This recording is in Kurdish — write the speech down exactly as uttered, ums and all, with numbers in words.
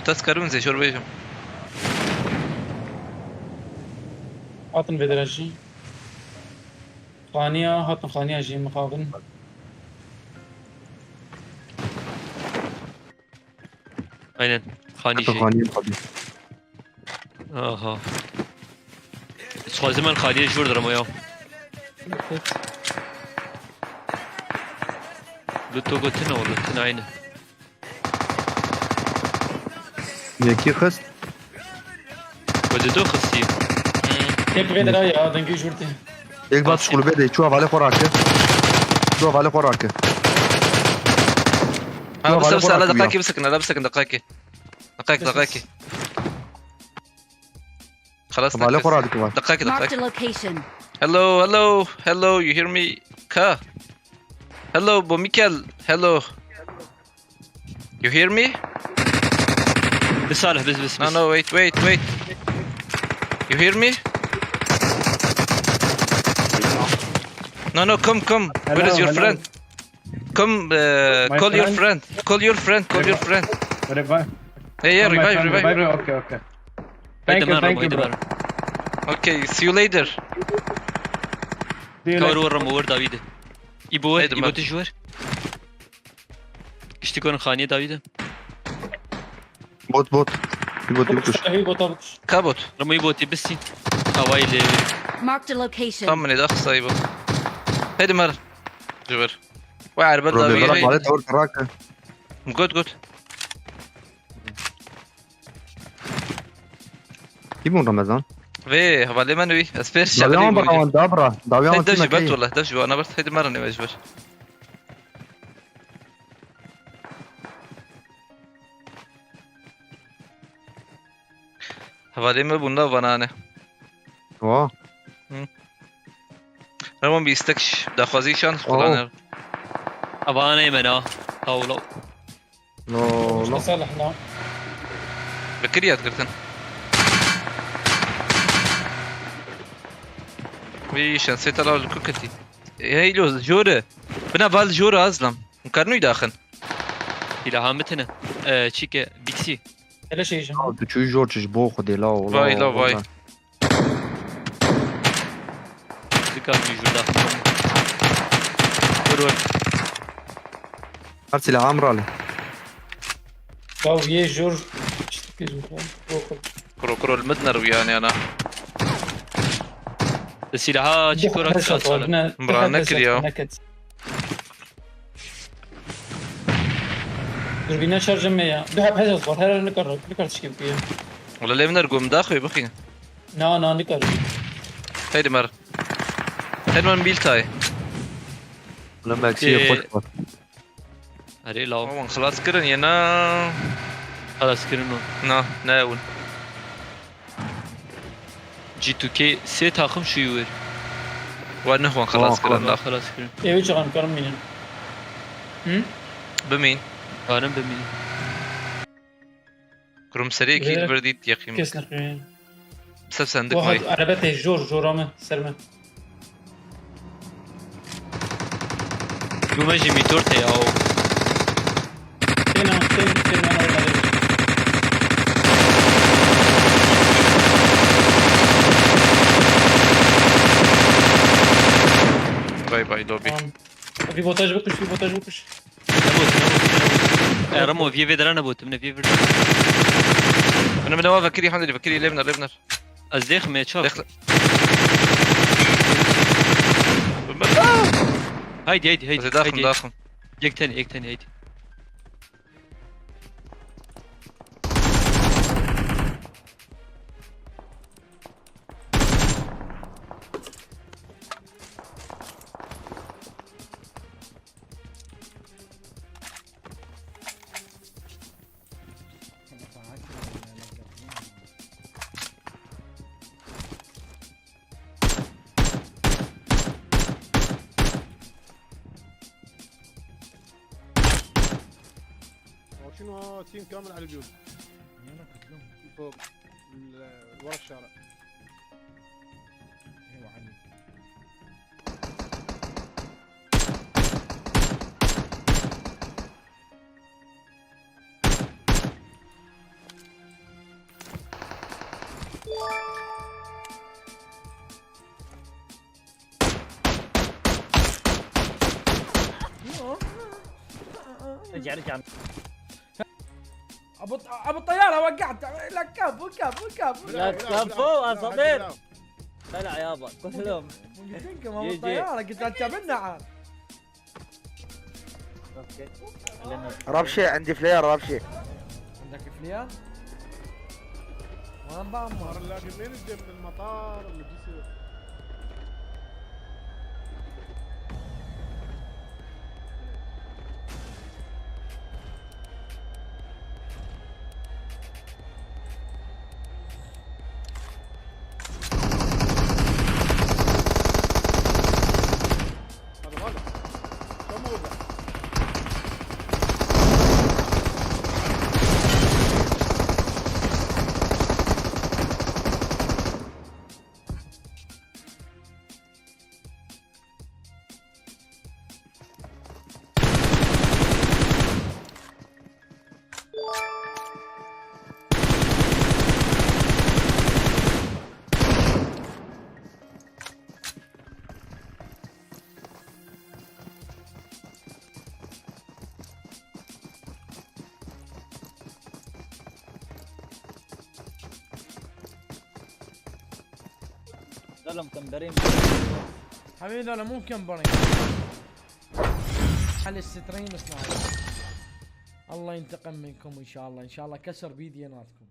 Test karim zê jor bêjim. Hatin vê dere jî. Xaniya, hatin xaniya jî mixabin. Aynen. Xanî Hatta jî. Xanî mixabin. Aha. Dixwazim em xaliyê ji wir dirim ya. Lu to gotin o, lu tin aynı. Yekî xist. Wede do xistî. Tek vê dira ya, dengê ji wir tê. Yek bat Aferin. Şkulu bê de, çuwa valê xwe rake. Çuwa valê xwe rake. Ha, Çuwa bise, valê bise, xwe hele rake ya. Deqakî bisekin, hele bisekin, deqakî. Deqakî, Bes, bes. Deqakî. Xelas Vale nekir. Xora dikir var. Deqakî, Marked a deqakî. Location. Hello, hello, hello, you hear me? Ka. Hello, bo Mikel, hello. You hear me? Bis Salih, bis, bis, No, bis. No, wait, wait, wait. You hear me? No, no, come, come. Where is Hello, your hello. Friend? Come, uh, My call your friend? Friend. Call your friend. Call your Revi-, friend. Revive. Hey, yeah, call my revive, friend, revive, revive. Revive. Okay, okay. Thank you, thank you, bro. Haydi Maro, haydi Maro. Okay, see you later. See you later. Ka wir wir remo wir dawî de. Îbo wir, Haydi Îbo Maro. Tu ji wir. Giştî kon xaniyê dawî de. Bot, bot. Îbo tu bikuş. Bot, bot, bot. Ka bot? Remo Îbo tu bisî. Awayî lê. Marked a location. Tam min ê daxisayî bot. Haydi Maro. Ji wir. Wê erbe Bro, dawî bê bela heydi. Balet or rake. Got, got. Kî bûn Remezan? Vê, hevalê me nûî. Ez pêr Dawiyan şevelî bira bû. Wan da bira. Dawiyan Hey, wan dev tîna jî bet key. Wele, dev jî wana bert. Heydi merin ême ji vir. Hevalê me bûn da vanane. Wa. Hı. Remon bir istek ş-, daxwazî şan Oo. Xulane. Avane me na. Tawlo. No, no. Salih, no. Fikir yad girtin. Vî şansê te la li ku ketî. Hey lo, jore. Bina val jore azlam. Hûn karnû daxin. Îlaha mitine. Ee, çike, biksi. Hele şey jim. Ya, tu çû jor çi ji bo Xwedê la ola. Vay la vay. Dikar jû daxin. Vur, vur. Her silaham rale. Ya yê jor. Kuro, kuro, li min nerwiyan yana. Di silaha çi kura kişa sala. Mira nekir ya. Durbîna şarjê me ya. Du heb heşa xwar, her nikar, nikar tişkî bikî. Wala lê min er gom daxê bixîne. Na, na, nikar. Heydi mer. Heydi mer bil tay. Wala Maxi ye Ee, xweş xwar. Erê law. Wan xelas kirin ye na? Xelas kirin o. Na, ne ew in. G two K sê taxim şûyî wir. Wan nexwan xelas kirin da. Xelas kirin. Ê wê çaxan karim mînin. Hı? Bimîn. Karim bimîn. Kurum serê kî li vir dît yexî min. Kes nexwînin. Ser sendik may. Wahat erebe tê jor, jora min, ser min. Yo me jî mîtor tê ya. Têna, têna, têna, têna. Bay bay, lobby. Tamam. Bir botaj bakış, bir botaj bakış. Nebût, nebût, nebût. E, Ramo, viyê vê dera nebût, min viyê vê dera. Min, min eva vekirî, Hemdî, vekirî, lê biner, lê biner. Ez dêxim, ê çav. Dêx-, Haydi, haydi, haydi. Ez ê daxim, haydi. Daxim. Yek tenê, yek tenê, haydi. شنو تيم كامل على الجود. فوق ال-، ورا الشارع. ايوه علي. ابو ابو الطياره، وقعت. لا، كفو، كفو، كفو. لا، لا، لا، كفو، لا، لا، اساطير. لا. بلع يابا، كلهم. ممكن ابو جي جي. الطياره، قلت انت منها. اوكي. خلينا ربشي، عندي فلير، ربشي. عندك فلير؟ وين بعمر؟ نلاقي مين جاي من المطار، من الجسر. هذا، هذا. كم هو؟ زلم كمبرين. حبيبي، لا، لا، مو مكمبرين. على الستريم اسمع. الله ينتقم منكم ان شاء الله، ان شاء الله كسر بيدي ناس.